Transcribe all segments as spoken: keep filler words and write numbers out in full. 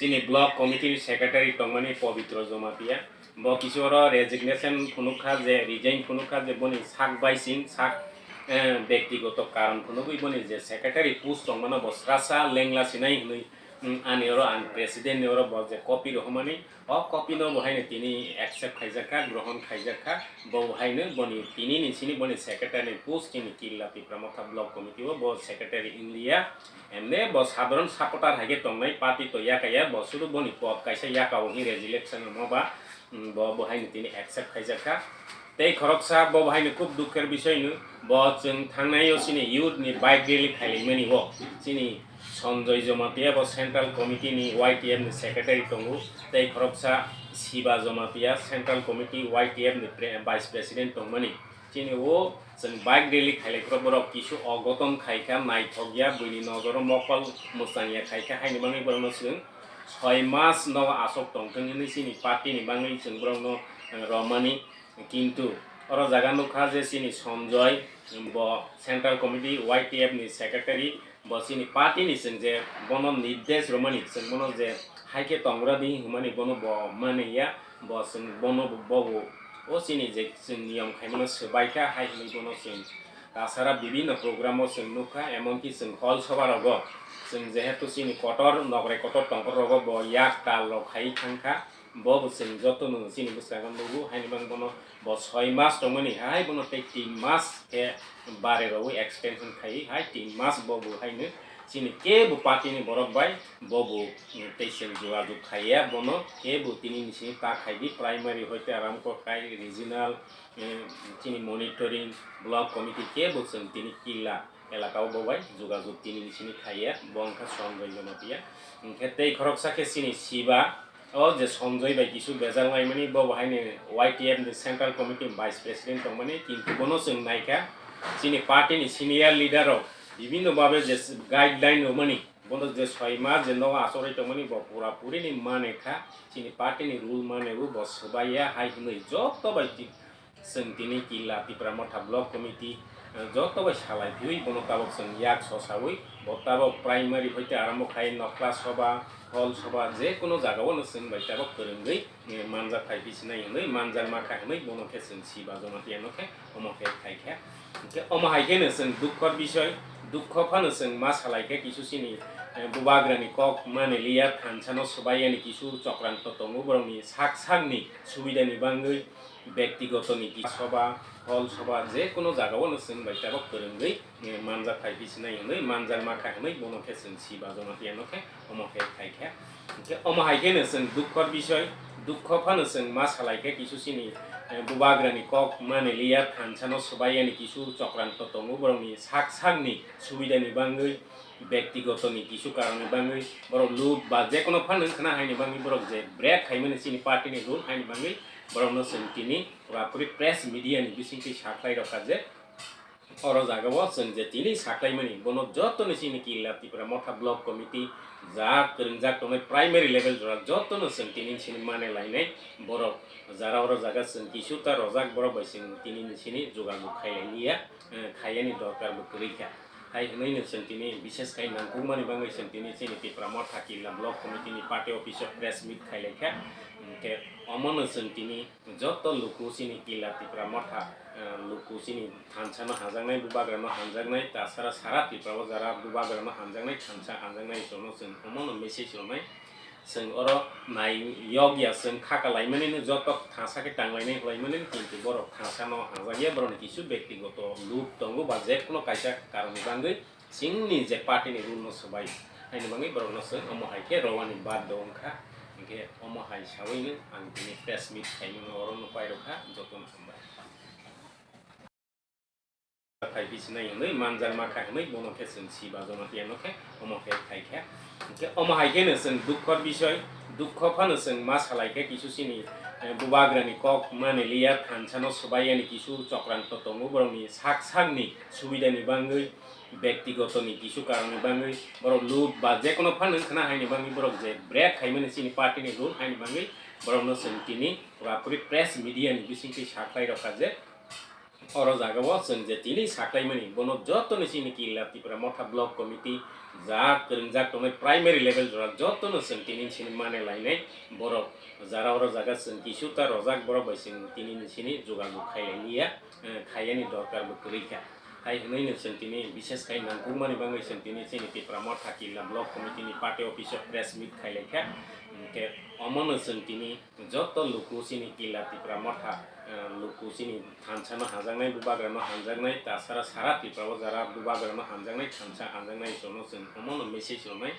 Chini block committee secretary tongmani Pabitra Jamatia, bo kisu oro resignation phunukha je, resign phunukha je, boni sak baising sak, eh, bektigoto karon phunugwi boni je secretary post tongmano bo srasa lengla sinai hinwi, mm, ani oro ang president ni oro bo je copy rohormani, o copy no bo haino tini accept khaijakha, grohon khaijakha, bo haino boni tini ni sini boni secretary ni post chini Killa Tipra Motha block committee o bo secretary wnglia. Emne bo sadharon supporter hai khe tongnai, party to yakaya, bo sudu boni pod kaisa yakao hwnwi resignation rwma ba, mm, bo, bo haino tini accept khaijakha. Tei khoroksa bo, bo haino khub dukher bisoi no, bo chwng thangnai o chini youth ni bike rally khailaimani o chini Sanjoy Jamatia bo central committee ni Y T F ni secretary tongo, tei khoroksa Siba Jamatia central committee Y T F ni pre-, vice president tongmani. Chini o chwng bike rally khailaiphuru borok kisu ogoton khaikha, naithokya, buini nojoro mokol mwchangya khaikha, haini bagwi borokno chwng soi mas nogo aswk tongthwng hwnwi chini party ni bagwi chwng borokno, eh, romani. Kintu oro jaga nukha je chini Sanjoy, bo central committee Y T F ni secretary, bo chini party ni chwng je bono nirdesh romani, chwng bono je hai khe tongra di hwnmani bono bo mani ya, bo chwng bono bo, bo o chini je chwng niyom khaimano swbaikha hai hwnwi bono chwng tasara bibinno program o chwng nukha, emonki chwng hall soba rogo chwng jehetu chini kotor nokrai kotor tongkhor rogo bo yak tal rok khai thangkha. Bo bo chwng joto no chini bwskango nugo, haini bagwi bono bo soi mas tongmani hai, bono tei tin mas khe bare rogwi extension khai hai, tin mas bo bo haino chini kebo party ni borok bai bo bo, mm, tei chwng jogajog khaiya, bono kebo tini ni simi ta khai di, primary hoite aramkho khai, regional, mm, chini monitoring, block committee kebo chwng tini Killa elaka o bo bai jogajog tini ni simi khaiya, bo wngkha Sanjoy Jamatia. Hwnkhe tei khoroksa khe chini Siba, o je Sanjoy bai kisu bejal naimani, bo bo haino Y T F ni central committee vice president tongmani, kintu bono chwng naikha chini party ni senior leader rok bibinno babe je guideline rwmani, bono je soi mas je nogo achorwi tongmani, bo pura puri ni mane kha, chini party ni rule mane bo, bo swbaiya hai hwnwi joto bai ti-, Chwng tini Killa Tipra Motha Block Committee, eh, joto bai salai phiwi bono tabok chwng yak sosawi, bo tabok primary hoite arambo khai nokla soba, hall soba, je kono jagao no chwng bai tabok kwrwngwi, eh, manja phai phi sinai hwnwi, manjak ma kha hwnwi bono khe chwng Siba Jamatia no khe omo khe khai kha. Hwnkhe omo hai khe no chwng dukho bisoi, dukho phano chwng ma salai khe kisu chini, eh, bubagrani kok mani liya thansa no swbai yani kisu chokranto tongo borokni sak sakni subidani bangwi. Bektigoto ni ki soba, hall soba, je kono jagao no chwng bai tabok kwrwngwi, eh, manjak phai phi sinai hwnwi, manjak ma kha hwnwi bono khe chwng Siba Jamatia no khe omo khe khai kha. Hwnkhe omo hai khe no chwng dukho bisoi, dukho phano chwng ma salai khe kisu chini, eh, bubagrani kok mani liya thansa no swbai yani kisu chokranto tongo borokni sak sakni subidani bangwi. Bektigoto ni kisu karon ni bangwi borok loot ba je kono phano wngkhana haini bangwi borok je break khaimani chini party ni rule haini bangwi borok no chwng tini pura puri press media ni bisingtwi saklai rokha je oro jaga o chwng je tini saklaimani bono joto ni chini Killa Tipra Motha Block Committee ja kwrwngjak tongnai primary level jora joto no chwng tini chini mane lainai borok jara oro jaga chwng kisu ta rojak borok bai chwng tini ni chini jogajog khailai liya, eh, khaiyani dorkar bo kwrwi kha. Hai hwnwi no chwng tini bises khai nangkukmani bagwi chwng tini chini Tipra Motha Killa Block Committee ni party office o press meet khai lai kha. Hwnkhe omo no chwng tini joto luku chini Killa Tipra Motha, eh, luku chini thansa no hamjaknai, bubagra no hamjaknai, tasara sara Tripura o jara bubagra no hamjaknai, thansa hamjaknai, jono chwng omo no message rwnai. Chwng oro nai yokya, chwng kha kalaimani no joto thansa khe tanglainai khlaimani, kintu borok thansa no hamjakya, borokni kisu bektigoto loot tongo ba je kono kaisa karon ni bagwi chini je party ni rule no swbai, haini bagwi borok no chwng omo hai khe rowani baddo wngkha, hinkhe omo hai sawi no ang tini press meet khaimano oro no pairokha joto no hambai. Khai phi sinai hwnwi manjak ma kha hwnwi bono khe chwng Siba Jamatia no khe omo khe khai kha. Hinkhe omo hai khe no chwng dukho bisoi, dukho phano chwng ma salai khe kisu chini, eh, bubagrani kok mani liya thansa no swbai yani kisu chokranto tongo borokni sak sakni subidani bangwi bektigoto ni kisu karon ni bangwi borok loot ba je kono phano wngkhana haini bangwi borok je break khaimani chini party ni rule haini bangwi borok no chwng tini pura puri press media ni bisingtwi saklai rokha je Oro jaga o chwng je tini saklaimani, bono joto ni chini Killa Tipra Motha Block Committee ja kwrwngjak tongnai primary level jora jotono chwng tini sini mane lainai borok jara oro jaga chwng kisu ta rojak borok bai chwng tini sini jogajog khai lailiya, eh, khaiyani dorkar bo kwrwi kha. Hai hwnwi no chwng tini bishes khai nangkukmani bagwi chwng tini chini Tipra Motha Killa Block Committee ni party office o press meet khai lai kha. Hwnkhe omono chwng tini joto luku chini Killa Tipra Motha, eh, luku chini thansa no hamjaknai, bubagra no hamjaknai, tasara sara Tripura o jara bubagra no hamjaknai, thansa hamjaknai, jono chwng omono message rwnai.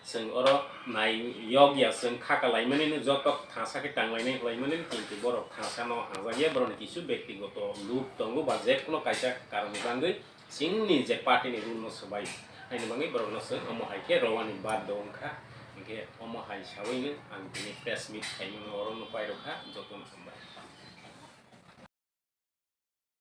Chwng oro nai yokya, chwng kha kalaimani no joto thansa khe tanglainai khlaimani, kintu borok thansa no hamjakya, borokni kisu bektigoto luk tongo ba jekhuno kaisa karon jangwi chini je party ni rule no swbai, haini bagwi borok no chwng omo hai khe rowani baddo wngkha, hinkhe omo hai sawi no ang tini press meet khaimano oro no pairokha, joto no.